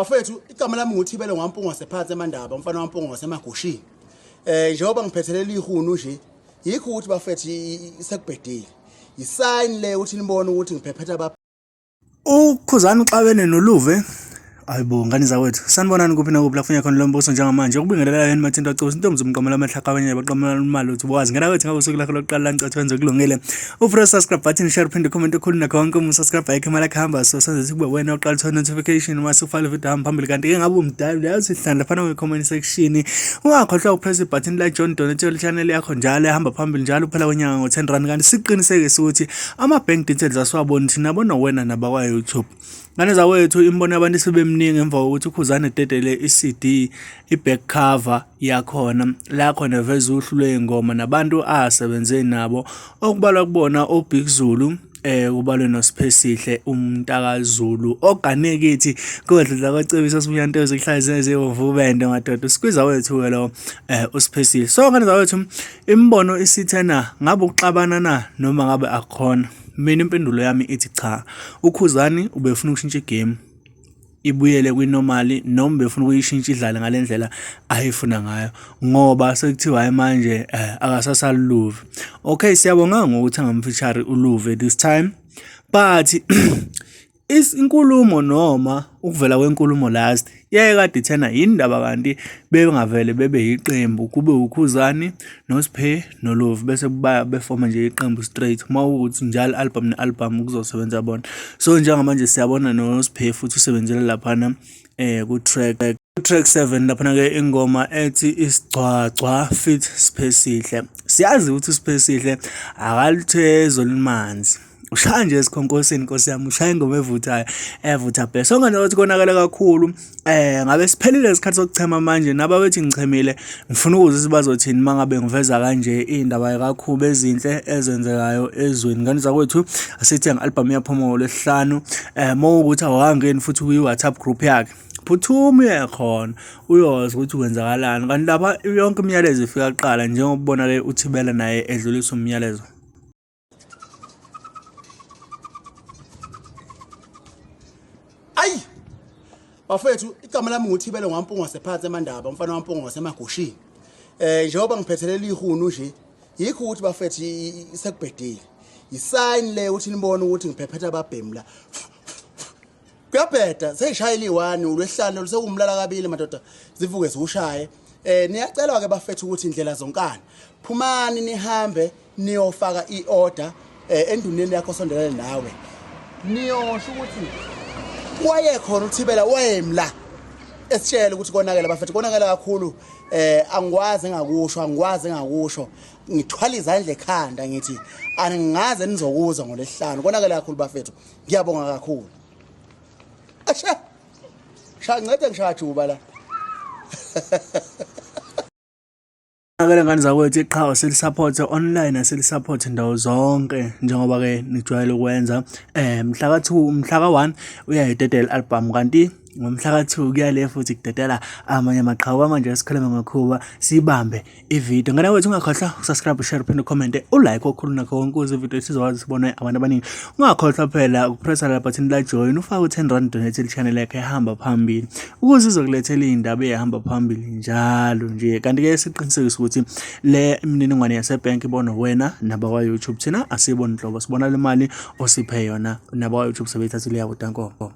Bafethu, igama lami nguThibele Ngwampunga wasephansi eMandaba, umfana waMpunga wasemagushini. Njengoba ngiphethelele ihunu nje, yikho ukuthi bafethu sekubhedile. Yisign le ukuthi nibone ukuthi ngiphephetha ba UKhuzani uxabene noLuve. Hayibo ngane zakwethu, sanibonani kuphi nakuphi la kufuneka khona lo mbuso njengamanje. Ukubingelela yena Mathinto Acosi, intombi zomqamela amehlo akabanye baqamela imali uthi wazi. Ngena kwethu ngabe usuku lakho lokuqala la ngicathu wenze kulungile. Upress subscribe button, share, phinde comment okhulu nakho konke uma subscribe ayikho imali akuhamba so senze kube wena oqala uthola notification uma sufaka video hamba phambili kanti ke ngabe umdala uyazi sihlala lapha kwi comment section. Ungakhohlwa upress ibutton la John Donate channel yakho njalo ehamba phambili njalo phela kwenyanga ngo 10 rand kanti siqinisekise ukuthi ama bank details asiwaboni thina bona wena nabakwa YouTube. Ngane zawethu imibono yabantu isibeminingi emva kokuthi uKhuzani ededele i-CD i-back cover yakhona la khona eveza uhlu lwey'ngoma nabantu asebenze nabo okubalwa kubona oBig Zulu kubalwe noSiphesihle umntakaZulu ogane kithi kodla kwacebisa sibuyantoze kuhlale zezewovubende madoda usikwiza wethu ke lo uSiphesihle. So ngane zawethu imibono isithena ngabe ukuxabana na noma ngabe akukhona. Mina impendulo yami ithi cha, uKhuzani ubefuna ukushintsha igame ibuyele kwinormal noma ubefuna ukuyishintsha idlale ngale ndlela ayifuna ngayo ngoba sekuthiwa hayi manje akasasali Luve. Okay, siyabonga ngokuthi angamfeature uLuve this time but inkulumo noma ukuvela kwenkulumo last yaye kade ithena yini ndaba kanti bengavele bebe yiqembu kube uKhuzani noSphe noLuve bese baya befoma nje iqembu straight uma ukuthi njalo album ne-album kuzosebenza bona. So njengamanje siyabona noSphe futhi usebenzele laphana ku-track track 7 laphana ke ingoma ethi isigcwagcwa fit Siphesihle. Siyazi ukuthi uSiphesihle akaluthezi olumanzi, ushaya nje esikhonkosini nkosi yami, ushaya ingoma evuthayo evutha bhe. So ngane ukuthi konakele kakhulu ngabe siphelile isikhathi sokuchema manje nababethi ngichemile ngifuna ukuzwa ukuthi bazothini mangabe ngiveza kanje indaba kakhulu ezinhle ezenzekayo ezweni. Ngane zakwethu asithe nge-album iyaphuma ngoLwesihlanu mawukuthi awukangeni futhi kwi-WhatsApp group yakhe phuthuma uye khona uyozwa ukuthi kwenzakalani kanti lapha yonke imiyalezo ifika kuqala njengoba ubona ke uThibela naye edlulisa umyalezo. Ayi bafethu, igama lami nguThibele Ngwampunga wasephansi eMandaba, umfana waMpunga wasemagushini. Njengoba ngiphethelele ihunu nje, yikho ukuthi bafethu sekubhedile. Yisign le ukuthi nibone ukuthi ngiphephetha ababhemi la. Kuyabheda, seyishayile i-1 ulwesihlanu sekuwumlala kabili madoda zivuke ziwushaye. Niyacelwa ke bafethu ukuthi indlela zonkana. Phumani nihambe niyofaka i-order enduneni yakho osondelene nawe. Niyosho ukuthi waye khona uThibela wayemla esitshela ukuthi konakele bafethu, konakele kakhulu. Angikwazi engakusho, angikwazi engakusho. Ngithwala izandla ekhanda ngithi angingaze nizokuzwa ngolesihlanu. Konakele kakhulu bafethu. Ngiyabonga kakhulu. Asha. Shaya ncede ngishaya juba la. Akele ngane zakwethu iqhawe silisupporte online asilisupporte ndawo zonke njengoba ke nijwayele ukwenza. Mhla ka 2 mhla ka 1 uyayidedela album kanti ngomhla ka 2 kuyale futhi kudedela amanye amaqhawe manje sikhuluma ngakhuba sibambe ividiyo. Ngane wethu ungakhohlwa ukusubscribe, share, uphinde ucomment, ulike okukhulu nakho konke ukuze ividiyo isizokwazi sibonwe abantu abaningi. Ungakhohlwa phela ukupressa la button la join ufake u-10 rand donate channel yakhe ehamba phambili ukuze izokulethela iy'ndaba ey'hamba phambili njalo nje. Kanti-ke siqinisekise ukuthi le imininingwane yasebhenki ibonwa wena nabakwa-YouTube. Thina asiyiboni nhlobo, sibona le mali osiphe yona nabakwa-YouTube sebeyithathile yabo danko.